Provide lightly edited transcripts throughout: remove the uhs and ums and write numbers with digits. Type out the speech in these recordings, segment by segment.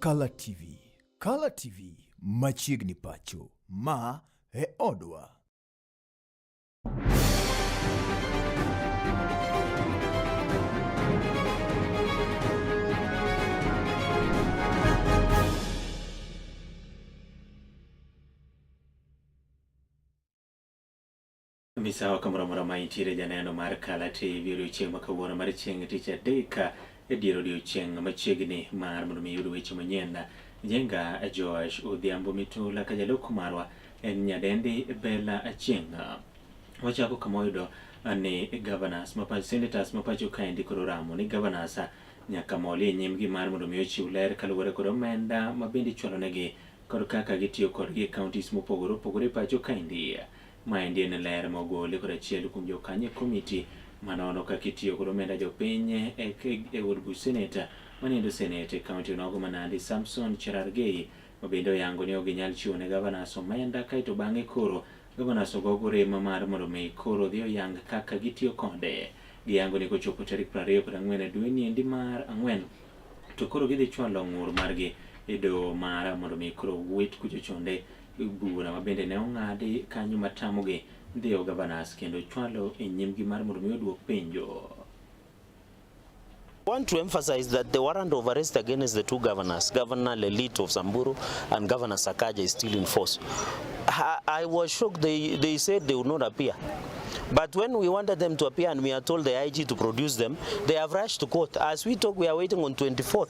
Kala TV. Kala TV machiegni pacho. Ma e odwa. Misawa kamoro amora ma intiere janeno mar Kala TV odiochieng' ma kawuono mar chieng' tich adek e dier odiochieng' machiegni mar mondo mi iyud weche manyien. Jenga Joash Odhiambo Mitula ka jaloko marwa en nyadendi Bella Achieng'. Wachako kama wayudo ni governors ma pacho senators ma pacho kaendi koro oramo ni governors nyaka moli e nyimgi mar mondo mi ochiw ler kaluwore kod omenda ma bende ichwalonegi kod kaka gitiyo kodgi e counties mopogore opogore e pacho kaendi. Maendi en ler ma ogole kod achiel kuom jokanyo e komiti manono kaka itiyo kod omenda jopiny e od buch seneta maniendo seneta e kaunti onogo ma Nandi Samson Cherargei ma bende oyango ni ok ginyal chiwo ne gavanas omenda kaeto bang'e koro gavanas ogogo rem mar mondo mi koro odhi oyang kaka gitiyo kode. Giyango ni kochopo tarik 24 dweni endi mar ang'wen to koro gidhi chwalo ng'ur margi e doho mar mondo mi koro wit kucho chonde bura ma bende ne ong'adi kanyo matamogi dhiyo gavanas kendo chwalo e nyimgi mar mondo mi oduok penjo. I want to emphasize that the warrant of arrest against the two governors, Governor Lelit of Samburu and Governor Sakaja, is still in force. I was shocked. They said they would not appear. But when we wanted them to appear and we are told the IG to produce them, they have rushed to court. As we talk, we are waiting on 24th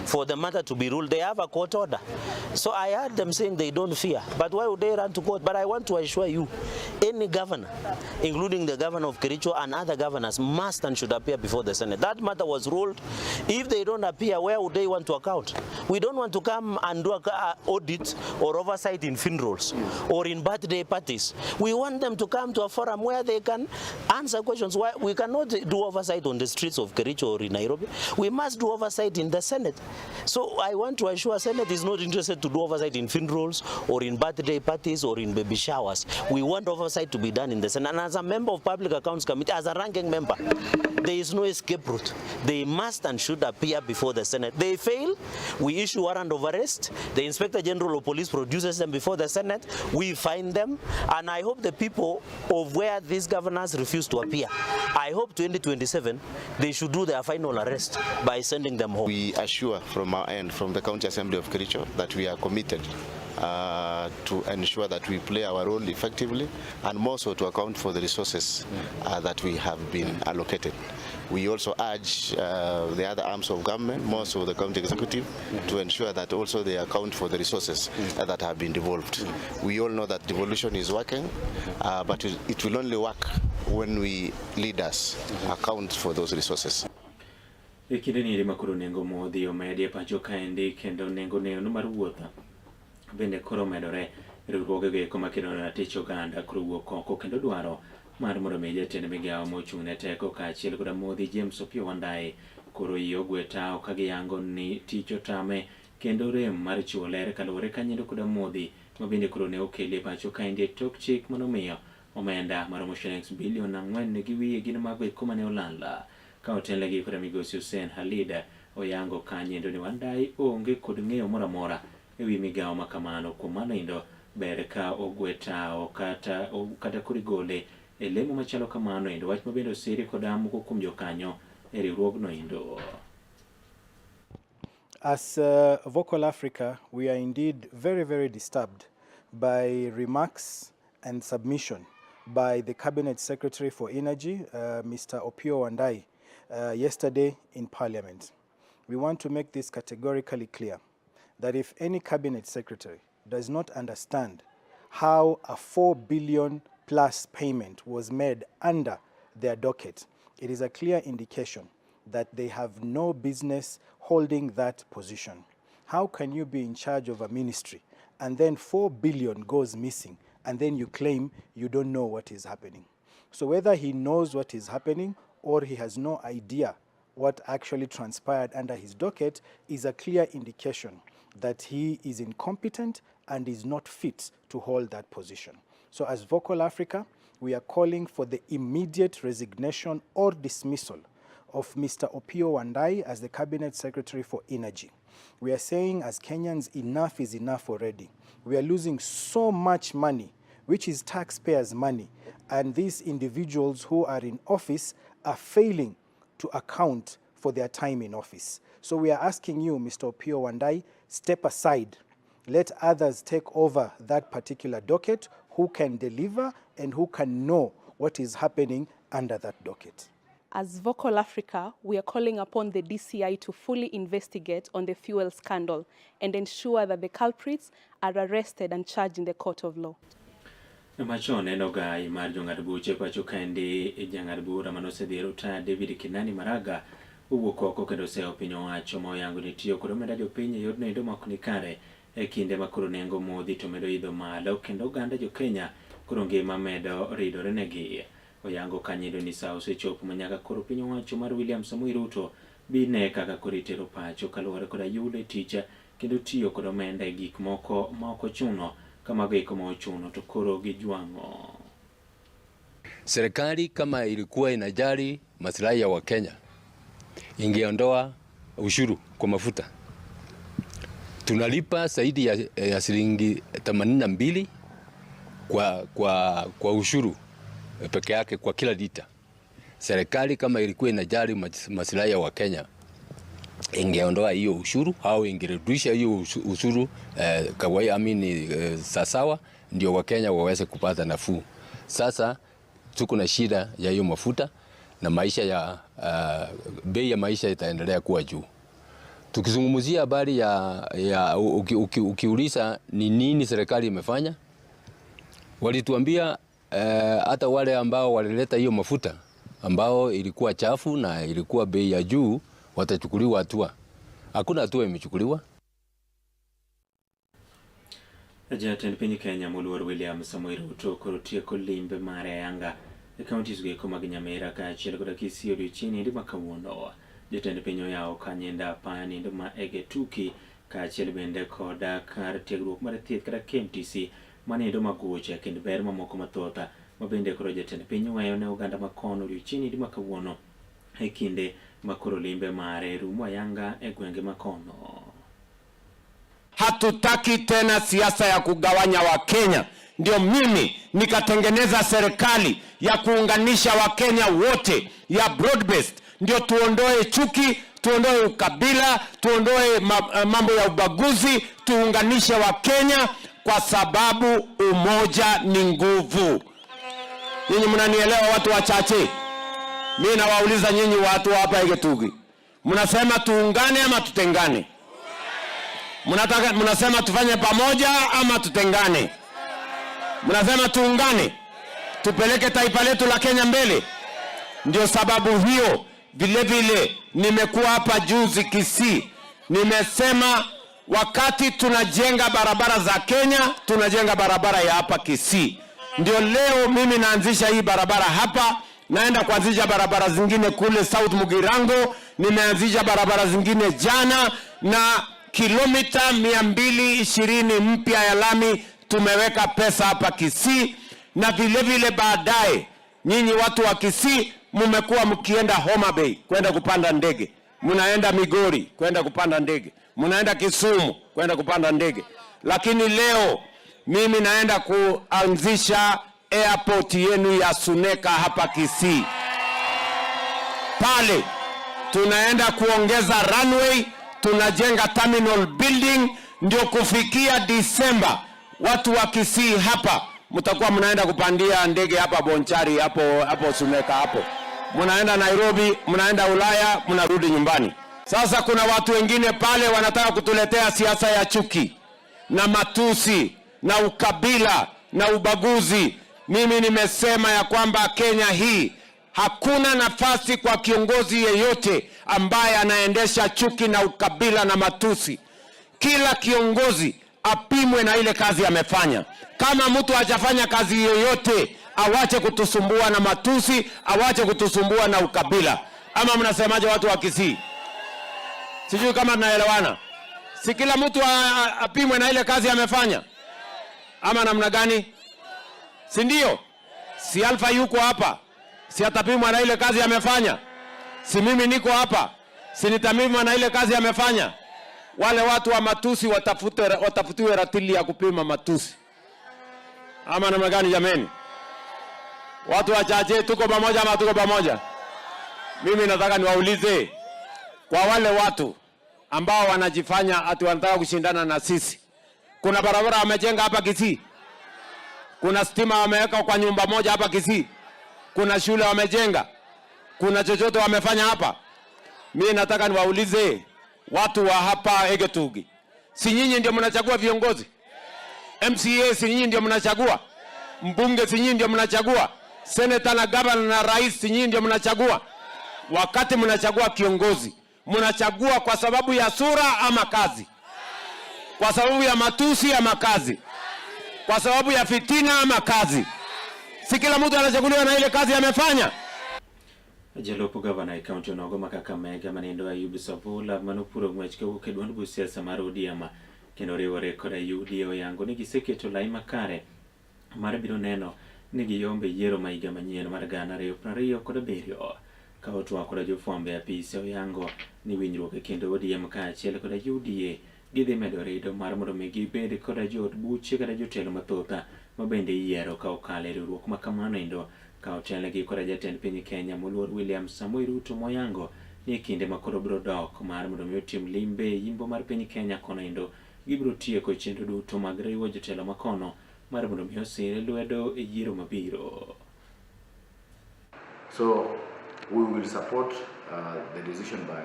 for the matter to be ruled. They have a court order. So I heard them saying they don't fear. But why would they run to court? But I want to assure you, any governor, including the governor of Kericho and other governors, must and should appear before the Senate. That matter was ruled. If they don't appear, where would they want to account? We don't want to come and do an audit or oversight in funerals or in birthday parties. We want them to come to a forum where they can answer questions. Why we cannot do oversight on the streets of Kericho or in Nairobi. We must do oversight in the Senate. So I want to assure Senate is not interested to do oversight in funerals or in birthday parties or in baby showers. We want oversight to be done in the Senate. And as a member of Public Accounts Committee, as a ranking member, there is no escape route. They must and should appear before the Senate. They fail, we issue warrant of arrest. The Inspector General of Police produces them before the Senate. We find them. And I hope the people of where these governors refuse to appear, I hope 2027 they should do their final arrest by sending them home. We assure from our end, from the County Assembly of Kericho, that we are committed to ensure that we play our role effectively and more so to account for the resources that we have been allocated. We also urge the other arms of government, more so the county executive, to ensure that also they account for the resources that have been devolved. We all know that devolution is working, but it will only work when we leaders account for those resources. E kinde ni eri ma koro nengo modhi omedi e pacho kaendi kendo nengo neno mar wuoth bende koro omedore riwruoge eko makedo ne ratich oganda koro wuok oko kendo dwaro mar mondo mi jatend migawo mochung' ne teko kaachiel koda modhi James Opiyo Wandayi koro yie ogwe tawo ka giyango ni tich otame kendo rem mar chiwo ler kaluwore kanyiendo koda modhi ma bende koro ne okeli e pacho kaendi e tok chik manomiyo omenda maromo shillings bilion 4 gi wiye gin mago eko mane olal ka otelnegi koda migosi Hussein Khalid oyango kanyiendo ni Wandayi onge kod ng'eyo moro amora e wi migawo ma kamano. Kuom mano endo ber ka ogwe tawo kata koro igole e lemo machalo kamano endo, wach ma bende osiri koda moko kuom jokanyo e riwruogno endo. As Vocal Africa, we are indeed very, very disturbed by remarks and submission by the Cabinet Secretary for Energy, Mr. Opiyo Wandayi, yesterday in Parliament. We want to make this categorically clear that if any Cabinet Secretary does not understand how a 4 billion plus payment was made under their docket, it is a clear indication that they have no business holding that position. How can you be in charge of a ministry and then 4 billion goes missing and then you claim you don't know what is happening? So whether he knows what is happening or he has no idea what actually transpired under his docket is a clear indication that he is incompetent and is not fit to hold that position. So as Vocal Africa, we are calling for the immediate resignation or dismissal of Mr. Opiyo Wandayi as the Cabinet Secretary for Energy. We are saying as Kenyans, enough is enough already. We are losing so much money, which is taxpayers' money, and these individuals who are in office are failing to account for their time in office. So we are asking you, Mr. Opiyo Wandayi, step aside. Let others take over that particular docket who can deliver and who can know what is happening under that docket. As Vocal Africa, we are calling upon the DCI to fully investigate on the fuel scandal and ensure that the culprits are arrested and charged in the court of law. Machon en ogai mar jong'ad buche pacho kaendi jang'ad bura manosedhi e rutaya David Kinani Maraga owuok oko kendo oseyo piny owacho ma oyango ni tiyo kod omenda jopiny e yorno endo ma ok ni kare e kinde ma koro nengo modhi to medo idho malo kendo oganda jo-Kenya koro ngima medo ridore negi. Oyango kanyo ni sa osechopo ma nyaka koro piny owacho mar William Samoei Ruto bi ne kaka koro itero pacho kaluwore koda yudo e tich kendo tiyo kod omenda e gik moko ma ok ochuno kamago eko ma ochuno to koro gijwang'o. Serikali kama ilikuwa inajali maslahi ya Wakenya ingeondoa ushuru kwa mafuta. Tunalipa zaidi ya shilingi 82 kwa ushuru peke yake kwa kila lita. Serikali kama ilikuwa inajali maslahi ya Wakenya ingeondoa hiyo ushuru au ingerudisha hiyo ushuru kawaida, sawasawa, ndio Wakenya waweze kupata nafuu. Sasa tuko na shida ya hiyo mafuta na maisha ya bei ya maisha itaendelea kuwa juu. Tukizungumzia habari ya ukiuliza ni nini serikali imefanya, walituambia hata wale ambao walileta hiyo mafuta ambao ilikuwa chafu na ilikuwa bei ya juu watachukuliwa hatua. Hakuna hatua imechukuliwa. Jatend piny Kenya moluor William Samoei Ruto koro tieko limbe mare ayanga e counties goeko mag Nyamira kaachiel koda Kisii odiochieng' endi ma kawuono. Jatend piny oyawo kanyenda apaya nindo ma Egetuki kaachiel bende koda kar tiegruok mar thieth kata KMTC manindo magocha kendo ber mamoko mathoth ma bende koro jatend piny oweyo ne oganda makono odiochieng' endi ma kawuono e kinde ma koro limbe mare rumo ayanga e gwenge makono. Hatutaki tena siasa ya kugawanya Wakenya. Ndio mimi nikatengeneza serikali ya kuunganisha Wakenya wote ya broad based, ndio tuondoe chuki, tuondoe ukabila, tuondoe mambo ya ubaguzi, tuunganishe Wakenya kwa sababu umoja ni nguvu. Nyinyi mnanielewa watu wachache? Mimi nawauliza nyinyi watu hapa Egetugi, mnasema tuungane ama tutengane? Mnasema tufanye pamoja ama tutengane? Mnasema tuungane, tupeleke taifa letu la Kenya mbele. Ndio sababu hiyo vile vile nimekuwa hapa juzi Kisii, nimesema wakati tunajenga barabara za Kenya, tunajenga barabara ya hapa Kisii. Ndio leo mimi naanzisha hii barabara hapa, naenda kuanzisha barabara zingine kule South Mugirango, nimeanzisha barabara zingine jana, na kilomita 220 mpya ya lami tumeweka pesa hapa Kisii. Na vile vile baadaye, nyinyi watu wa Kisii mmekuwa mkienda Homa Bay kwenda kupanda ndege, mnaenda Migori kwenda kupanda ndege, mnaenda Kisumu kwenda kupanda ndege, lakini leo mimi naenda kuanzisha airport yenu ya Suneka hapa Kisii. Pale tunaenda kuongeza runway, tunajenga terminal building, ndio kufikia Disemba watu wa Kisii hapa mtakuwa mnaenda kupandia ndege hapa Bonchari, hapo Suneka hapo, mnaenda Nairobi, mnaenda Ulaya, mnarudi nyumbani. Sasa kuna watu wengine pale wanataka kutuletea siasa ya chuki na matusi na ukabila na ubaguzi. Mimi nimesema ya kwamba Kenya hii hakuna nafasi kwa kiongozi yeyote ambaye anaendesha chuki na ukabila na matusi. Kila kiongozi apimwe na ile kazi amefanya. Kama mtu hajafanya kazi yoyote, awache kutusumbua na matusi, awache kutusumbua na ukabila. Ama mnasemaje watu wa Kisii? Sijui kama tunaelewana. Si kila mtu apimwe na ile kazi amefanya, ama namna gani? Si ndio? Si Alpha yuko hapa, si atapimwa na ile kazi amefanya? Si mimi niko hapa, si nitapimwa na ile kazi amefanya? Wale watu wa matusi watafutiwe ratili ya kupima matusi, ama namna gani jameni? Watu wachache, tuko pamoja ama tuko pamoja? Mimi nataka niwaulize kwa wale watu ambao wanajifanya ati wanataka kushindana na sisi, kuna barabara wamejenga hapa Kisii? Kuna stima wameweka kwa nyumba moja hapa Kisii? Kuna shule wamejenga? Kuna chochote wamefanya hapa? Mimi nataka niwaulize watu wa hapa Egetugi, si nyinyi ndio mnachagua viongozi? MCA si nyinyi ndio mnachagua? Mbunge si nyinyi ndio mnachagua? Seneta na gavana na rais si nyinyi ndio mnachagua? Wakati mnachagua kiongozi, mnachagua kwa sababu ya sura ama kazi? Kwa sababu ya matusi ama kazi? Kwa sababu ya fitina ama kazi? Si kila mtu anachaguliwa na ile kazi amefanya? Jalup gavana e kaunti onogo ma Kakamega manindo Ayub Savula manopuro ng'wech kawuok e duond buch siasa mar ODM kendo riwore koda UDA oyango ni giseketo lai makare mar biro neno ni giyombe yiero ma higa manyien mar 2027. Ka otwak koda jofwambo e apise oyango ni winjruok e kind ODM kaachiel koda UDA gidhi medo rido mar mondo mi gibed koda jood buche kata jotelo mathoth ma bende iyiero ka okalo e riwruok ma kamano endo ka otelnegi koda jatend piny Kenya moluor William Samoei Ruto moyango ni e kinde ma koro biro dok mar mondo mi otim limbe e yimbo mar piny Kenya kono endo gibiro tieko chenro duto mag riwo jotelo makono mar mondo mi osire lwedo e yiero mabiro. So we will support the decision by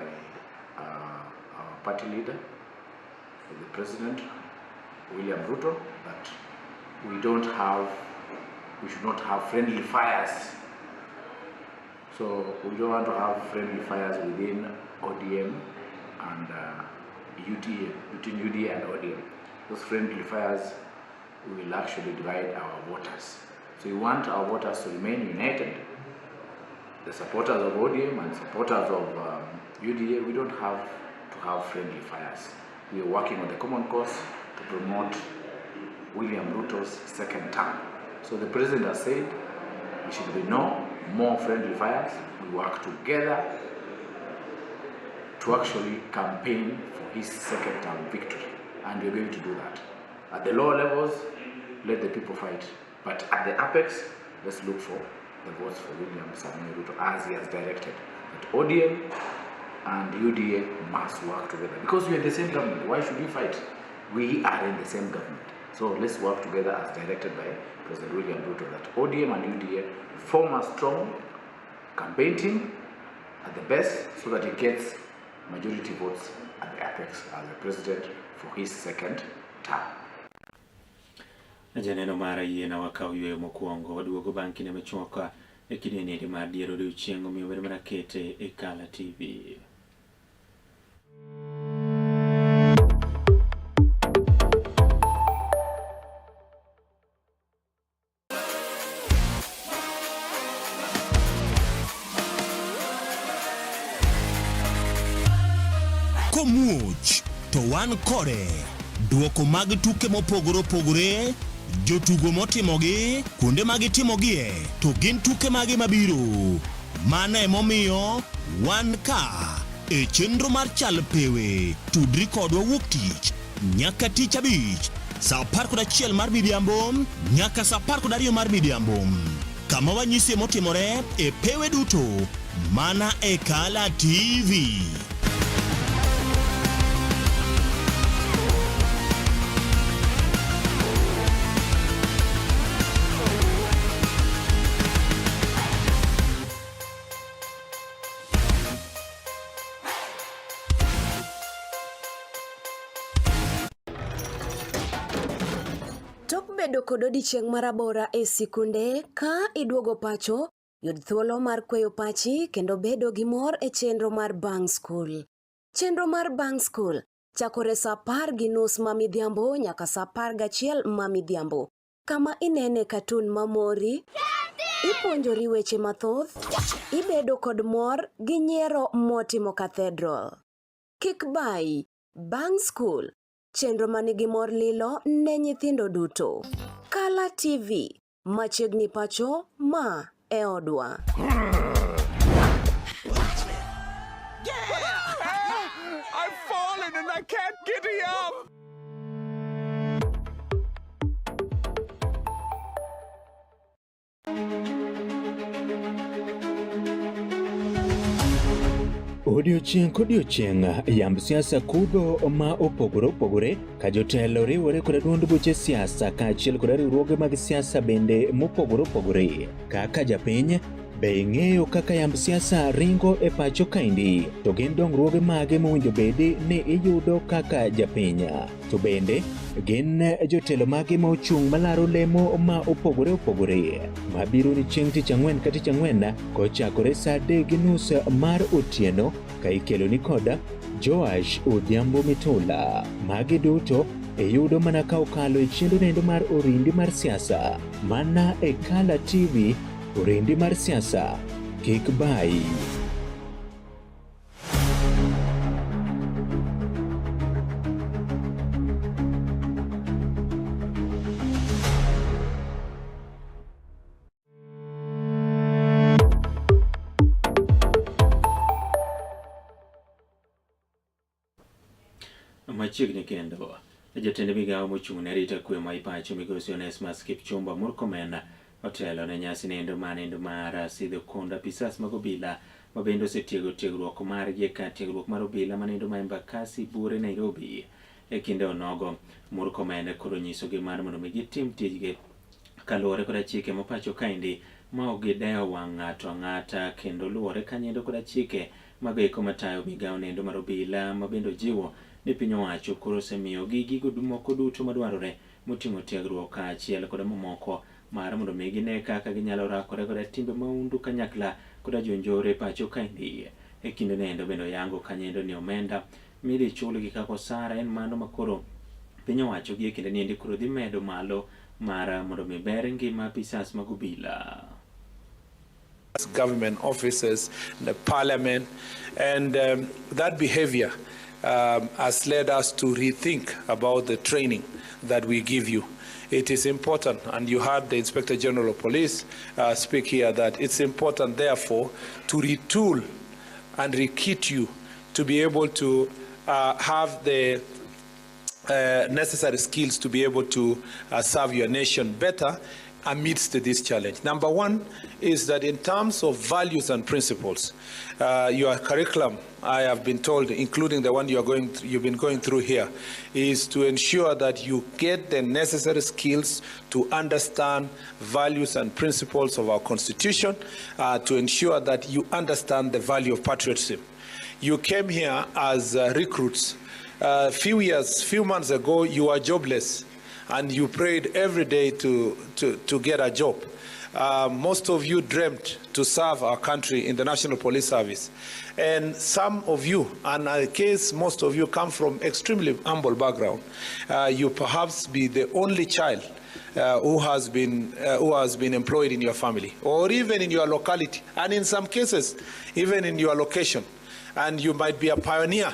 our party leader, the President, William Ruto, that we should not have friendly fires. So we don't want to have friendly fires within ODM and UDA, between UDA and ODM. Those friendly fires will actually divide our voters. So we want our voters to remain united. The supporters of ODM and supporters of UDA, we don't have to have friendly fires. We are working on the common cause to promote William Ruto's second term. So the president has said we should be no more friendly fires. We work together to actually campaign for his second term victory. And we're going to do that. At the lower levels, let the people fight. But at the apex, let's look for the votes for William Samoei Ruto as he has directed. That ODM and UDA must work together. Because we are the same government. Why should we fight? We are in the same government. So let's work together as directed by President William Ruto, that ODM and UDA form a strong campaign team at the best so that he gets majority votes at the apex as the president for his second term. Janeno mar yiena wakaw yweyo mokwongo waduogo bang' kinde machuok e kidieny mar dier odiochieng' omiyo bedo mana kete e Kala TV. Komuoch to wan kode. Duoko mag tuke mopogore opogore, jotugo motimogi, kuonde ma gitimogie, to gin tuke mage mabiro. Mano emomiyo wan ka e chenro mar Chal Pewe. Tudri kodwa wuok tich nyaka tich abich saa 11 mar midhiambo nyaka saa 12 mar midhiambo, kama wanyisie motimore e pewe duto mana e Kala TV. Tok bedo kod odiechieng' marabora e sikunde, ka iduogo pacho, yud thuolo mar kweyo pachi kendo bedo gi mor e chenro mar Bang' School. Chenro mar Bang' School chakore saa 10:30 ma midhiambo nyaka saa 11 ma midhiambo, kama inene katun mamori, ipuonjori weche mathoth, ibedo kod mor gi nyiero motimo cathedral. Kik bayi, Bang' School, chenro manigi mor lilo ne nyithindo duto. Kala TV, machiegni pacho, ma e odwa. I've fallen and I can't Giddy up! Odiochieng' kodiochieng' yamb siasa kudho ma opogore opogore ka jotelo riwore kod duond buche siasa kaachiel kod riwruoge mag siasa bende mopogore opogore. Kaka japiny, be ing'eyo kaka yamb siasa ringo e pacho kaendi? To gin dongruoge mage mowinjo bedi ni iyudo kaka japiny? To bende gin jotelo mage ma ochung' malaro lemo ma opogore opogore mabiro ni chieng' tich ang'wen ka tich ang'wen kochakore saa 3:30 mar otieno ka ikelo ni koda Joash Odhiambo Mitula. Magi duto iyudo mana ka okalo e chenro nendo mar Orindi mar siasa mana e Kala TV. Orindi mar siasa kik bayi. Machiegni kendo, jatend migawo mochung' ne arita kwe ma ipacho migosi Onesmus Kipchumba Murkomen otelo ne nyasi nendo manendo mar sidho kond apisas mag obila ma bende osetiego tiegruok margi e kar tiegruok mar obila manendo ma Embakasi Buore Nairobi. E kinde onogo, Murkomen koro nyisogi mar mondo mi gitim tijgi kaluwore koda chike ma pacho kaendi ma ok gidewo wang' ng'ato ang'ata kendo luwore kanyendo koda chike mago eko matayo migawo nendo mar obila ma bende ojiwo ni piny owacho koro osemiyogi gigo moko duto madwarore moting'o tiegruok kaachiel koda mamoko mar mondo mi gine kaka ginyalo rakore koda timbe mahundu kanyakla koda jonjore pacho kaendi. E kinde nendo bende oyango kanyendo ni omenda midhi chulgi kaka osara en mano makoro piny owacho gi e kinde niendi koro dhi medo malo mar mondo mi ber ngima apisas mag obila. Government offices, the parliament, and that behavior has led us to rethink about the training that we give you. It is important, and you heard the Inspector General of Police speak here, that it's important, therefore, to retool and rekit you to be able to have the necessary skills to be able to serve your nation better amidst this challenge. Number one is that in terms of values and principles, your curriculum, I have been told, including the one you've been going through here, is to ensure that you get the necessary skills to understand values and principles of our Constitution, to ensure that you understand the value of patriotism. You came here as recruits. Few months ago, you were jobless, and you prayed every day to get a job. Most of you dreamt to serve our country in the National Police Service. And some of you, and in case most of you come from extremely humble background, you perhaps be the only child who has been employed in your family, or even in your locality, and in some cases, even in your location. And you might be a pioneer,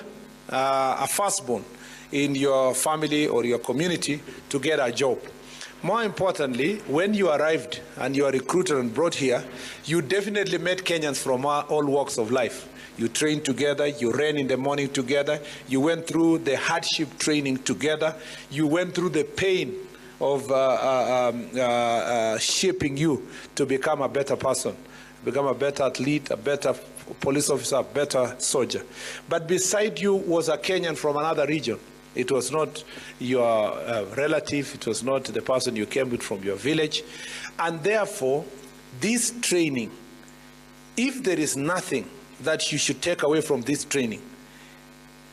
a firstborn in your family or your community to get a job. More importantly, when you arrived and you are recruited and brought here, you definitely met Kenyans from all walks of life. You trained together, you ran in the morning together, you went through the hardship training together, you went through the pain of shaping you to become a better person, become a better athlete, a better police officer, a better soldier. But beside you was a Kenyan from another region. It was not your relative, it was not the person you came with from your village. And therefore, this training, if there is nothing that you should take away from this training,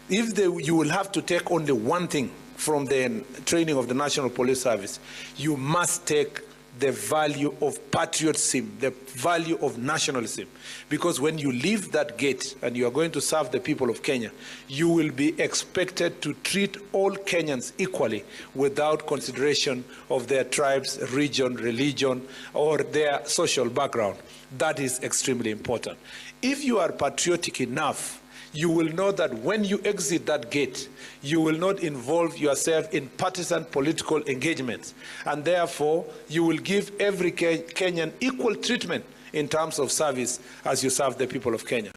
if you will have to take only one thing from the training of the National Police Service, you must take the value of patriotism, the value of nationalism. Because when you leave that gate and you are going to serve the people of Kenya, you will be expected to treat all Kenyans equally without consideration of their tribes, region, religion, or their social background. That is extremely important. If you are patriotic enough, you will know that when you exit that gate, you will not involve yourself in partisan political engagements. And therefore, you will give every Kenyan equal treatment in terms of service as you serve the people of Kenya.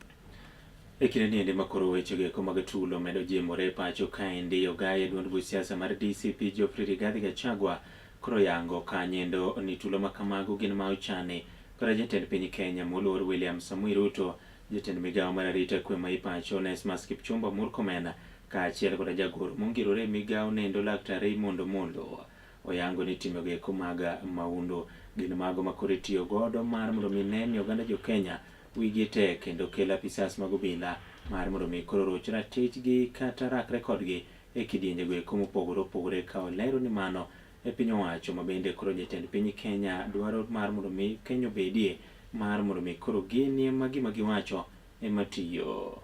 E kinde niendi ma koro weche go eko mag tulo medo jimore e pacho kaendi, ogaye e duond buch siasa mar DCP Geoffrey Rigathi Gachagua koro yango kanyendo ni tulo ma kamago gin ma ochani koda jatend piny Kenya moluor William Samoei Ruto, jatend migawo mar arita kwe ma ipacho Onesmus Kipchumba Murkomen kaachiel koda jagoro mongirore e migawo nendo Laktar Raymond Omolo. Oyango ni timego eko mag maundu gin mago ma koro itiyo godo mar mondo mi ne ni oganda jo Kenya wigi tek kendo kel apisas mag obila mar mondo mi koro roch ratichgi kata rakre kodgi e kidienjego eko mopogore opogore ka olero ni mano e piny owacho ma bende koro jatend piny Kenya dwaro mar mondo mi Kenya obedie mar mondo mi koro gin ema gima giwacho ema tiyo.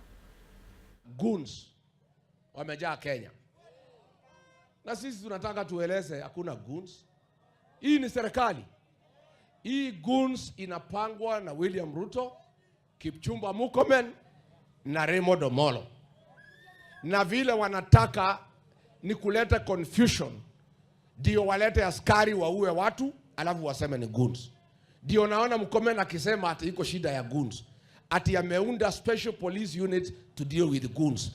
Goons wamejaa Kenya, na sisi tunataka tueleze hakuna goons. Hii ni serikali. Hii goons inapangwa na William Ruto, Kipchumba Murkomen na Raymond Omolo, na vile wanataka ni kuleta confusion, ndio walete askari waue watu alafu waseme ni goons. Ndio naona Murkomen akisema ati iko shida ya goons, ati ameunda special police unit to deal with goons.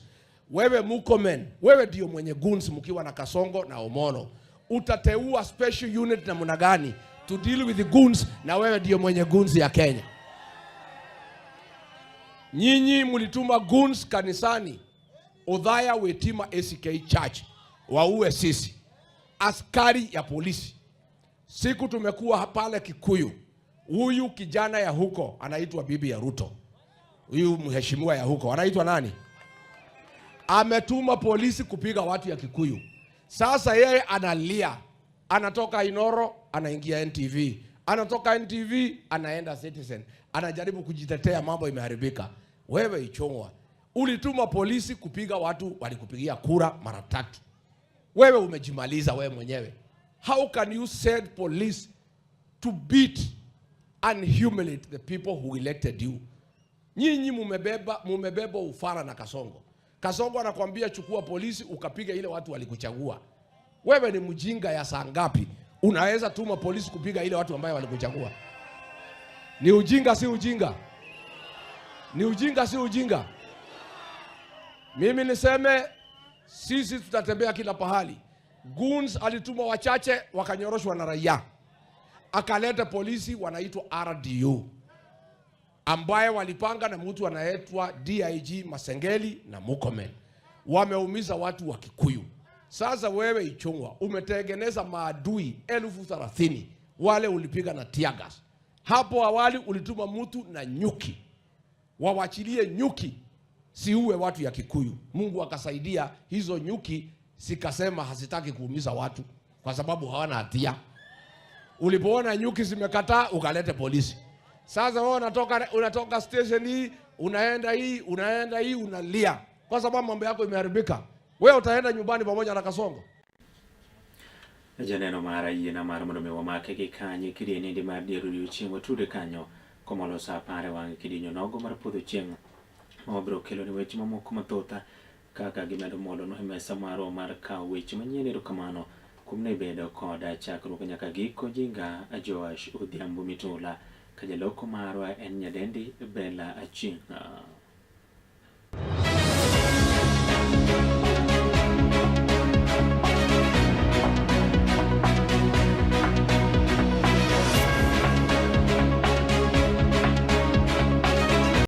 Wewe Murkomen, wewe ndio mwenye goons mkiwa na Kasongo na Omolo, utateua special unit namna gani to deal with the goons, na wewe ndio mwenye goons ya Kenya? Nyinyi mlituma goons kanisani Othaya Witima ACK Church waue sisi, askari ya polisi. Siku tumekuwa pale Kikuyu, huyu kijana ya huko anaitwa bibi ya Ruto, huyu mheshimiwa ya huko anaitwa nani? Ametuma polisi kupiga watu ya Kikuyu. Sasa yeye analia, anatoka Inoro anaingia NTV, anatoka NTV anaenda Citizen, anajaribu kujitetea, mambo imeharibika. Wewe Ichung'wa, ulituma polisi kupiga watu walikupigia kura mara tatu. Wewe umejimaliza wewe mwenyewe. How can you send police to beat and humiliate the people who elected you? Nyinyi mumebeba ufara na Kasongo. Kasongo anakuambia chukua polisi ukapiga ile watu walikuchagua. Wewe ni mjinga ya saa ngapi? Unaweza tuma polisi kupiga ile watu ambayo walikuchagua? Ni ujinga si ujinga? Ni ujinga si ujinga? Mimi niseme sisi tutatembea kila pahali. Goons alituma wachache wakanyoroshwa na raia. Akaleta polisi wanaitwa RDU ambaye walipanga na mtu anaitwa DIG Masengeli na Murkomen. Wameumiza watu wa Kikuyu. Sasa wewe Ichung'wa umetengeneza maadui 30,000 wale ulipiga na tear gas. Hapo awali ulituma mtu na nyuki, wawachilie nyuki siue watu ya Kikuyu. Mungu akasaidia hizo nyuki sikasema hazitaki kuumiza watu kwa sababu hawana hatia. Ulipoona nyuki zimekataa ukalete polisi. Sasa wewe unatoka station hii, unaenda hii, unaenda hii, unalia kwa sababu mambo yako imeharibika. Wewe utaenda nyumbani pamoja na Kasongo. Janeno mara yiena mar mondo mi wamake gi kanye kidienyendi mar dier odiochieng' watude kanyo komolo sa 10 e wang' kidienyo nogo mar podho chieng' ma wabiro kelo ni weche mamoko mathoth kaka gimedo molo e mesa marwa mar kawo weche manyien. Erokamano kuom ne bedo koda chakruok nyaka giko. Jinga Joash Odhiambo Mitula ka jaloko marwa en nyadendi Bella Achieng'.